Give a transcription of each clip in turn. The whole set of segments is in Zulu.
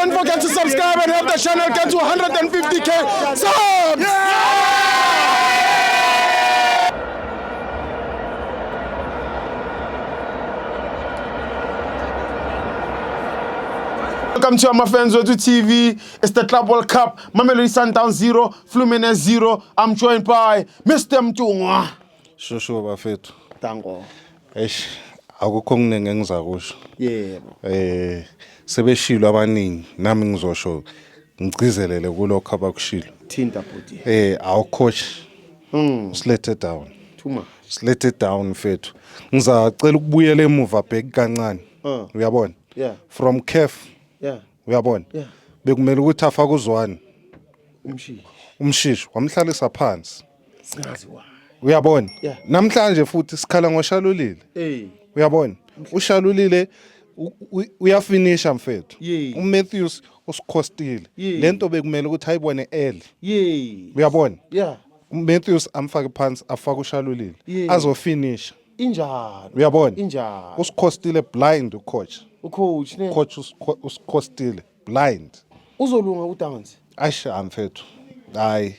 Don't forget to subscribe and help the channel get to 150K subs. Welcome to my fans Wethu TV. It's the Club World Cup. Mamelodi Sundowns 0, Fluminense 0. I'm joined by Mr. Mtungwa. Shosho bafethu. Tango. Eish, akukho okuningi engizakusho. Yebo. Sebeshilo abaningi, nami ngizosho ngigcizelele kulokho abakushilo. Thinta bhuti. Our coach usilethe down. Too much. Silethe down mfethu. Ngizacela ukubuyela emuva back kancane. Uyabona? Yeah. From CAF, uyabona? Yeah. Bekumele ukuthi afake uZwane, Umshishi. uMshishi wamhlalisa phansi. Singazi why. Uyabona? Yeah. Namhlanje futhi sikhala ngoShalulile. Hey. Uyabona, uShalulile uyafinisha mfethu. UMatthews usikhostile. Lento bekumele ukuthi ayibone early. Uyabona? Yeah. UMatthews amfake phansi, afake uShalulile, azofinisha. Injalo. Uyabona? Injalo. Usikhostile blind ucoach. Ucoach ne. Coach usikhostile blind. Uzolunga uDance. Asha mfethu, hayi,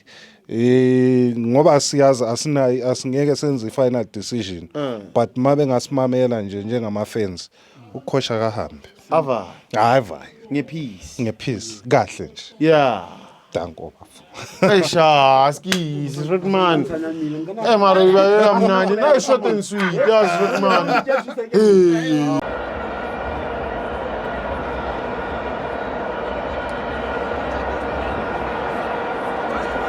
ngoba siyazi asinayi, asingeke senze i-final decision, but mabe ngasimamela nje njengama-fans, ucoach akahambe. Ava. Hayi vayi. Ngepeace. Ngepeace kahle nje. Danko bafo. Eish, skis, Rodman. Eh mara iba mnandi. No short and sweet. Yes, Rodman. Hey.